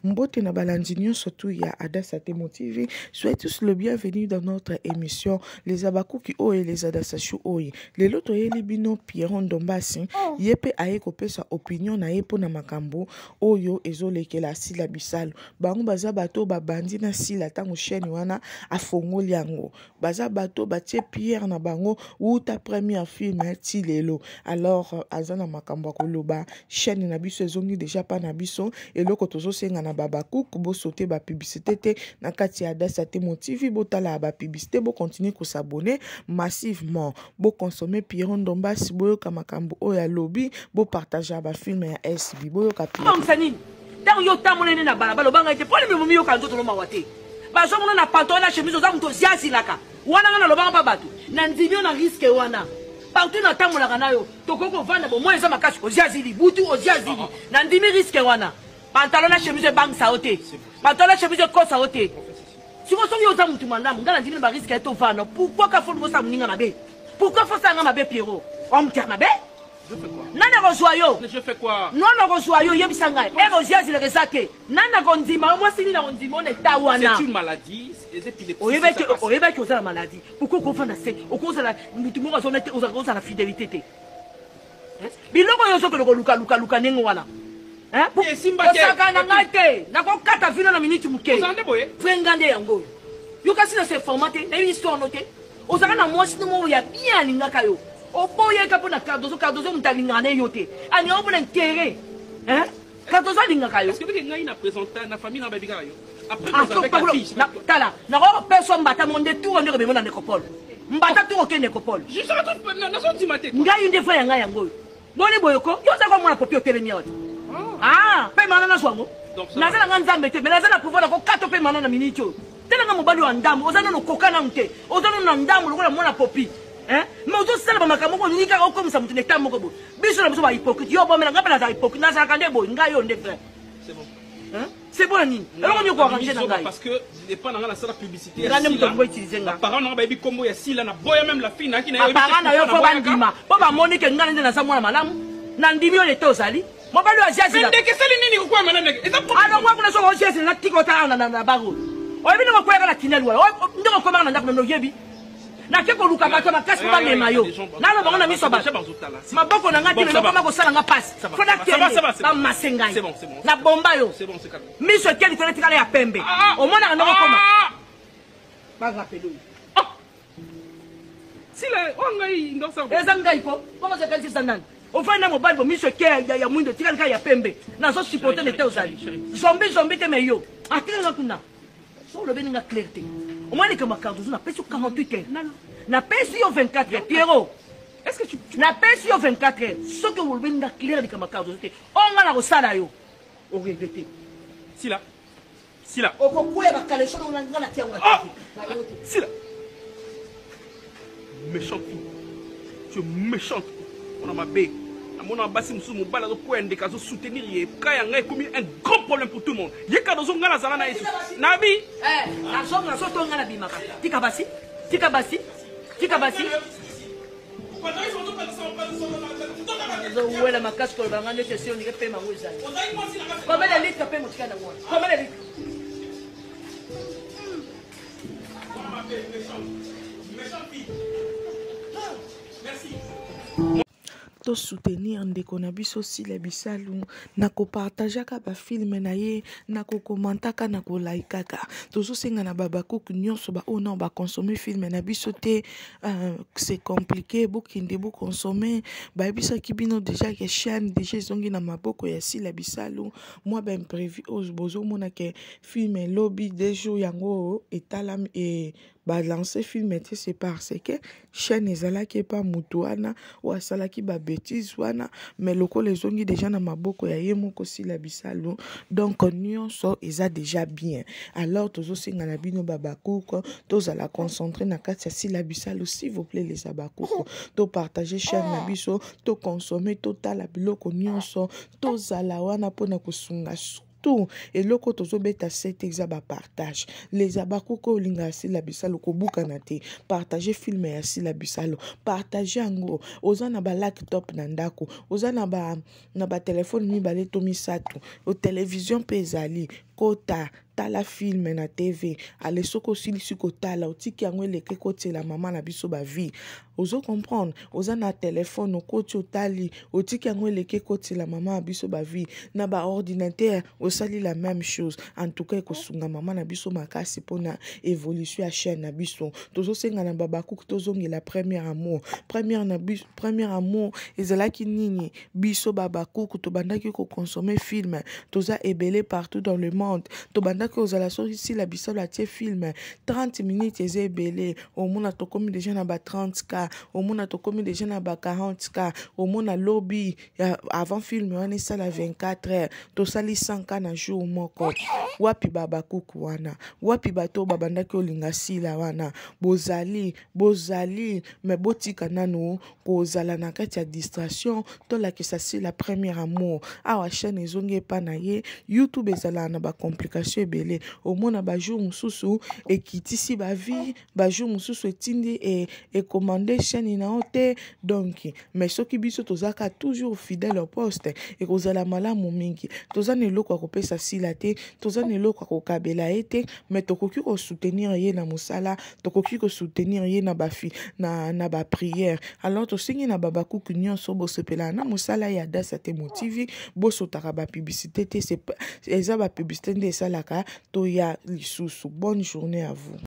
Mbote na balandi nyonso tu ya Adassa Temo TV. Soyez tous le bienvenu dans notre émission Les Abakuki Oye, les Adassa Chou Oye. Lelo toyeli bino Pierrot Ndombasi, oh. ye pe aye kopesa opinion na ye pona makambo oyo ezolekela Sila Bisalu. Bango baza bato babandi na Sila tango chaîne wana afongoli yango. Baza bato batie pierre na bango wuta première film ti lelo. Alors euh, aza na makambo ya koloba chaîne na biso ezongi deja pa na biso eloko tozosenga na babacook bosote bapublicité te na kati ya adasa te mo tv botala bapublicité bocontinue kosabonne massivement boconsommer pierrot ndombasi boyoka makambo oyo alobi bopartage bafilme ya sb boyoka nini ntango yo otambola nde na balabala obanga ete mpo nini omiyoka nzoto no mawa te bazomona na pantalon na chemise oza moto oziazilaka wana nga nalobaka mpa bato na ndimi yo na riske wana partout natambolaka na yo tokoki kovanda bomoi eza makasi oziazili butu oziazili ah, ah. na ndimi riske wana pantalon na chemise ebangisa yo te pantalon na chemise ekosa yo te sikoyo soki oza motu malamu ngai nandimi na bariske ya tovanda pourkui ka fo osala moninga mabe pourkui fo osala nga mabe piero omutu ya mabe nani akozwa yo nani akozwa yo yebisa ngai ere oziazilaka eza te nani akondima yo mwasi nini akondima yo na eta wana oyebaki oza na maladie pourkui okofanda se okozala motu moko azona te ozala na fidelité te biloko oyo ozokende kolukalukaluka ndenge wana kosaka na ngai te nakokata vino na miniti moke pre nga nde yango oyo yo kasi na se forma te nayebi histoire no te ozalaka na mwasi no moko ya bien alingaka yo oboyaka mpo na cardozo cardozo moto alingaka na yo te alingaka mpo na interet Cardozo alingaka yo. Ngai na présenta na famille na bayebi kaka yo. Ah, tala nakoki kopesa mbata mo nde tour nde kobima na necropole mbata tour oke necropole ngai nde vrai ya ngai yango oyo boni boye ko yo oza komona popi otelemi awa te ah. ah, mpe mana nazwa yango naza na ngai nzambe te me naza na pouvoir nakokata mpe mana na miniti oyo tala nga mobali oyo ya ndambo oza nano koka nanu te oza nano na ndambo lokola mwana popi me ozosala bamakambo moko olingi kaka okomisa moto na eta moko boye biso na biso ba hypocrite yo obomela ngai mpe nazala hypocrite nazalaka nde boye ngai oyo nde vrai c'est bon nini eloko nini okoarrange na ngai parce que epa na ngai nasala publicité nga nde moto olingo utilize nga parent na ngai bayebi kombo ya sila na boya même la fille nayaki na parent na yo fo bandima mpo bamoni ke ngai nde naza mwana malamu na ndimi oyo ete ozali mobali oyo aziazila ndeke esali nini kokwema na ndeke eza alongwa kuna soki oziazila na tika otala na baro oyebi ndenge okweyaka na tinel wana ndenge okomaka na ndako na oyebi nake koluka bato ya makasi mpo bamema yo naloba ngo na miso ya bato maboko na ngai te lelo koma kosala nga mpasi fo nakende bamase ngai na bomba yo miso eke likolo etikala ya pembe ah, ah. omonaka ndenge okoma ah. barapele oyo eza ngai ko bongo ozakasi eza nani ofandi na mobali bo miso eke ya mwindo etikali kaka ya pembe nazo supporte nete ozali zombi zombi te me yo atikali nga kuna So olobeli nga clair te. Omoni likambo ya Cardozo napesi yo 48 heures. Napesi yo 24 heures Pierrot. Est-ce que tu, tu... Napesi yo 24 heures. Soki olobeli nga clair likambo ya Cardozo te. O nga nakosala yo. O regretter. Sila. Sila. Okokwea ba caleçon na nga na tia yango na ah! Sila. Méchante fille. Tu es méchante. On a ma baie. Namona basi mosusu mobali azokwea ndeke azosoutenir ye ka ya ngai ekomi un grand problème pour tout le monde ye kaka ozo ngai nazala na yesu nabi eh, nazonga so to ngai nabimaka tika basi tika basi tika basi ozowela makasi koloba ngai neti esi ondike pema yango ezali combien de litre pema otika nango wana combien de litre Merci. To soutenir ndeko na biso Sila Bisalu na ko partageaka ba film na ye na ko commentaka na ko likaka tozosenga na babakuk nyonso ba oyo nao ba consommer film na biso te euh, c'est compliqué bokende bokonsome bayebisaki bino deja ke chaîne deja ezongi na maboko ya Sila Bisalu mwa ba imprévu oyo bozomona ke film elobi deux jours yango etalami e balance film te c'est parce que chaîne ezalaki epa mutu wana oyo asalaki ba bêtise wana mais lokola ezongi deja na maboko ya ye moko Sila Bisalu donc nyonso eza deja bien alors tozosenga na bino babakuku tozala concentré na kati ya Sila Bisalu s'il vous plaît les abakuku topartage chaîne na biso tokonsome totala biloko nyonso tozala wana mpona kosunga. Surtout eloko tozobeta sete eza bapartage. Les abakuku oyo olingaka Sila Bisalu, kobukana te. Partage film ya Sila Bisalu, partage yango. Oza na balaptop na ndako, oza na ba na batelefone mibale to misato, television mpe ezali, kota tala film na TV. Ale, soki osilisi kotala, otiki yango eleke, kotiela mama na biso bavie. Ozo comprendre? Oza na telefone, okoti, otali, otiki yango eleke, kotiela mama na biso bavie. Na baordinateur osali la même chose. En tout cas, ekosunga mama na biso makasi mpona évolution ya chaîne na biso. Tozosenga na babakuku tozongela première amour. Première na biso, première amour ezalaki nini? Biso babakuku tobandaki koconsommer film, toza ebele partout dans le monde. Tobandaki kozala, soki Sila Bisalo atie film, 30 minutes eza ebele, omona tokomi déjà na ba 30K, omona tokomi déjà na ba 40K. Omona lobi avant film wana esala 24 heures, tosali 100K na jour moko. Wapi babakuku wana? Wapi bato oyo babandaki olinga Sila wana? Bozali, bozali, me botika nanu kozala na kati ya distraction. Tolakisa Sila premier amour. Awa chaîne ezongi epa na ye. YouTube ezalaka na bacomplication ebele. Omona bajour mosusu ekitisi bavie, bajour mosusu etindi ecommande chaîne na yo te. Donc, mais soki biso tozalaka toujours fidèle au poste, ekozala malamu mingi. Toza na eloko ya kopesa Sila te, toza na eloko ya kokabela ye te, mais tokoki kosoutenir ye na mosala, tokoki kosoutenir ye na bafi na baprière. Alors tosengi na babakuku nyonso bosepelaka na mosala ya Dasa Temo TV, bosotaka bapublicité te. Eza bapublicité nde esalaka toya lisusu. Bonne journée à vous.